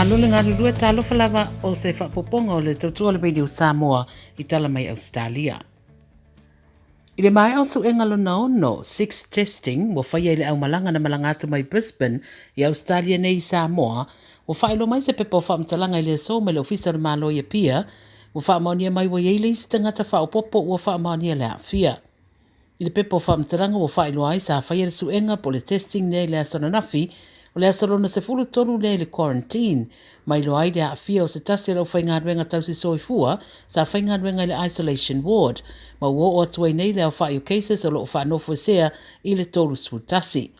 Malo le galulue talofa lava o se faapopoga o le tautua o le Radio Samoa i tala mai Ausetalia. I le maea o suega lona ono, six testing, ua faia i le aumalaga na malaga atu mai Brisbane i Ausetalia nei i Samoa, ua faailoa mai se pepa o faamatalaga i le aso mai le Ofisa o le Malo i Apia, ua faamaonia mai ua i ai le isi tagata faaopoopo ua faamaonia le aafia. I le pepa o faamatalaga ua faailoa ai sa faia le suega po o le testing lea i le aso ananafi, o le aso lona 13 lea i le quarantine, ma iloa ai le aafia o se tasi o le aufaigaluega tausi soifua sa faigaluega i le isolation ward, ma ua oo atu ai nei le aofai o cases o lo o faanofoesea i le 31.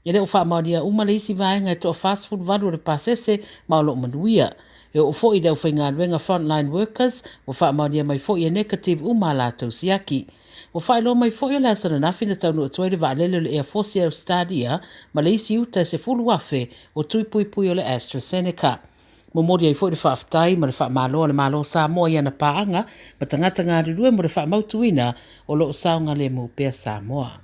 E le o faamaonia uma le isi vaega e toa-48 o le pasese ma o lo o manuia. E oo foi i le aufaigaluega frontline workers, ua faamaonia mai foi e negative uma a latou siaki. Ua faailoa mai foi o le aso ananafi na taunuu atu ai le vaalele o le Airforce i Ausetalia ma le isi uta e 10,000 o tui puipui o le AstraZeneca. Momoli ai foi le faafetai ma le faamalo a le Malo o Samoa i ana paaga ma tagata galulue mo le faamautuina o lo o saogalemu pea Samoa.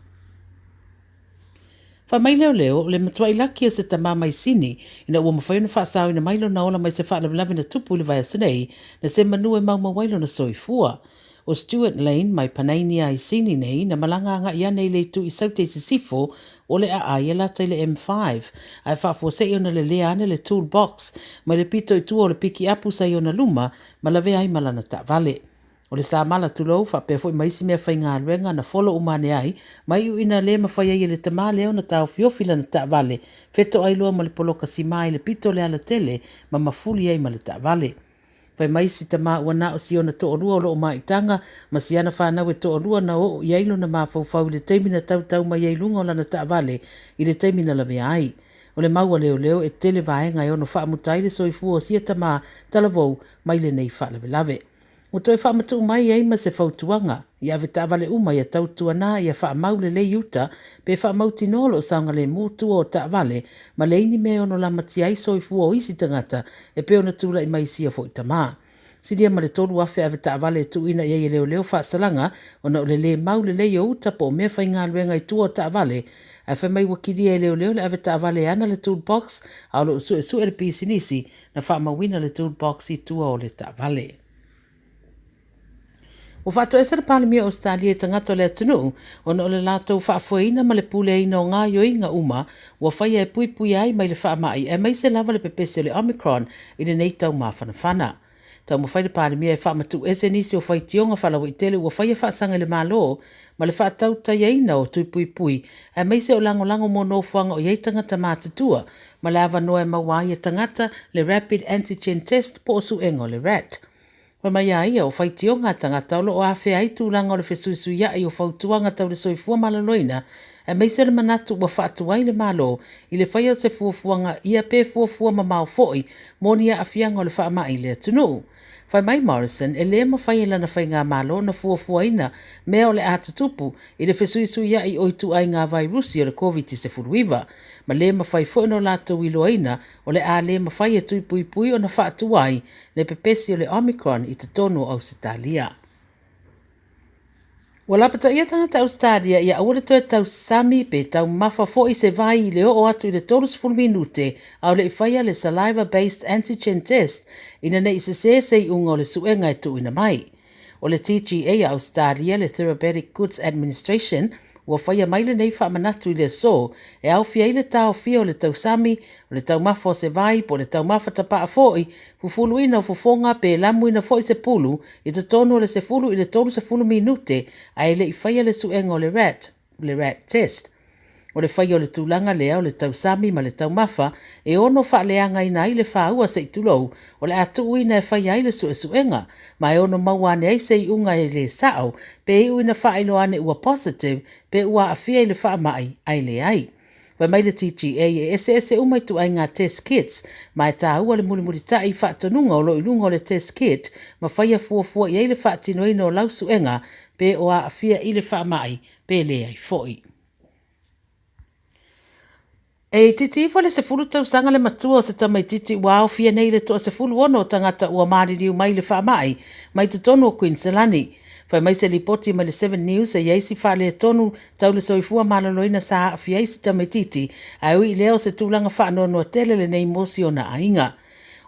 Fai mai leoleo, o le matuai laki o se tama mai Sini ina ua mafai ona faasaoina mai lona ola mai se faalavelave na tupu i le vaiaso nei, na se manu e maumau ai lona soifua. O Stuart Lane mai Panania i Sini nei na malaga agai ane i le itu i Saute i sisifo o le aai e lata i le M5, ae faafuasei ona lelea ane le tool box mai le pito i tua o le pikiapu sa i ona luma ma lavea ai ma lana taavale. O le samala tulou, faapea foi ma isi mea faigaluega na folo uma ane ai, ma iu ina le mafai ai e le tamā lea ona taofiofi lana taavale, fetoai loa ma le poloka simā i le pito o le alatele ma mafuli ai ma le taavale. Fai mai si tamā ua na o si ona toalua o lo o maitaga ma si ana fanau e toalua na oo i ai lona mafaufau i le taimi na tautau mai ai i luga o lana taavale i le taimi na lavea ai. O le mau a leoleo e tele vaega e ono faamuta ai le soifua o sia tamā talavou mai lenei faalavelave. Ua toe faamatuu mai ai ma se fautuaga, i avetaavale uma ia tautuana ia faamau lelei uta pe faamautinoa o lo o saogalemu tua o taavale ma leai ni mea e ono lamatia ai soifua o isi tagata e pei ona tulai mai i sia foi tama. Silia ma le 3,000 avetaavale e tuuina i ai e leoleo faasalaga ona o le le mau lelei o uta po o mea faigaluega i tua o taavale ae fai mai ua kilia e leoleo le avetaavale e ana le toolbox a o lo o suesue le pisinisi na faamauina le toolbox i tua o le taavale. Ua faatoesa le Palemia o Ausetalia i tagata o le atunuu ona o le latou faafoeina ma le puleaina o gaoioiga uma ua faia e puipuia ai mai le faamai aemaise lava le pepesi o le Omicron i lenei tau mafanafana. Taumafai le Palemia e faamatuuese nisi o faitioga faalauaitele ua faia faasaga i le Malo ma le faatautaiaina o tui puipui aemaise o lagolago mo nofoaga o i ai tagata matutua ma le avanoa e maua ai e tagata le Rapid Antigen Test po o suega o le RAT. Fai mai a ia, o faitioga a tagata o lo o afea ai tulaga o le fesuisuia'i o fautuaga tau le soifua maloloina, aemaise o le manatu ua faatuai le Malo i le faia o se fuafuaga ia pe fuafua mamao foi mo ni aafiaga o le faamai i le atunuu. Fai mai Morrison, e le mafai e lana faigamalo ona fuafuaina mea o le a tutupu i le fesuisuia'i o ituaiga vairusi o le Koviti-19, ma le mafai foi ona latou iloaina o le a le mafai e tui puipui ona faatuai le pepesi o le Omicron i totonu o Ausetalia. Ua lapataia tagata Ausetalia ia aua le toe tausami pe taumafa foi se vai i le oo atu i le 30 minute a o le i faia le saliva based antigen test ina ne i sesē se iuga o le suega e tuuina mai. O le TGA a Ausetalia, le Therapeutic Goods Administration, ua faia mai lenei faamanatu i le aso e aofia ai le taofia o le tausami, o le taumafa o se vai po o le taumafa tapaa foi, fufuluina o fofoga pe lamuina foi se pulu i totonu o le 10 i le 30 minute ae le i faia le suega o le RAT, le RAT test. O le faia o le tulaga lea o le tausami ma le taumafa e ono faaleagaina ai le fāua se i tulou o le a tuuina e faia ai le suesuega, ma e ono maua ane ai se iuga e lē sa'o pe iu ina faailoa ane ua positive pe ua aafia i le faamai ae leai. Fai mai le TGA e eseese uma ituaiga test kits, ma e tāua le mulimulita'i i faatonuga o lo o i luga o le test kit ma faia fuafua i ai le faatinoina o lau suega pe o aafia i le faamai pe leai foi. E itiiti ifo i le 10 tausaga le matua o se tamaitiiti ua aofia nei i le toa-16 o tagata ua maliliu mai i le faamai mai totonu o Kuiniselani. Fai mai se lipoti mai le Seven News e i ai si faaletonu tau le soifua maloloina sa aafia ai si tamaitiiti, ae ui i lea o se tulaga faanoanoa tele lenei mo si ona aiga.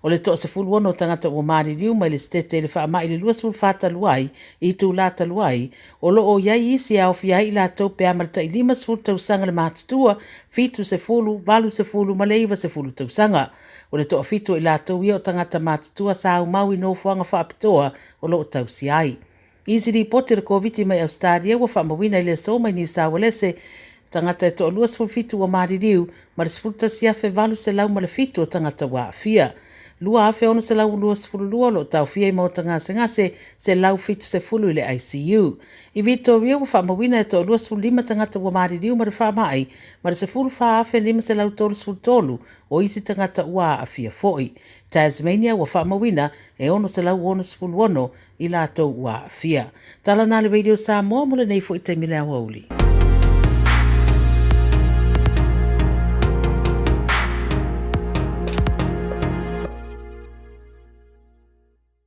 O le 16 o tagata ua maliliu mai le Setete i le faamai i le 24 talu ai, i itula talu ai, o lo o i ai isi e aofia ai i latou pe a ma le tai 50 tausaga le matutua, 70, 80 ma le 90 tausaga. O le 7 o i latou ia o tagata matutua sa aumau i nofoaga faapitoa o lo o tausia ai. I se lipoti a le Koviti mai Ausetalia ua faamauina i le aso mai Niu Saualese, tagata e 27 ua maliliu ma le 11,807 o tagata ua aafia. 2,622 o lo o taofia i maota gasegase, 170 i le ICU. I Victoria ua faamauina e 25 tagata ua maliliu ma le faamai, ma le 14,533 o isi tagata ua aafia foi. Tasmania ua faamauina e 666 i latou ua aafia. Tala na le Radio Samoa mo lenei foi taimi le aoauli.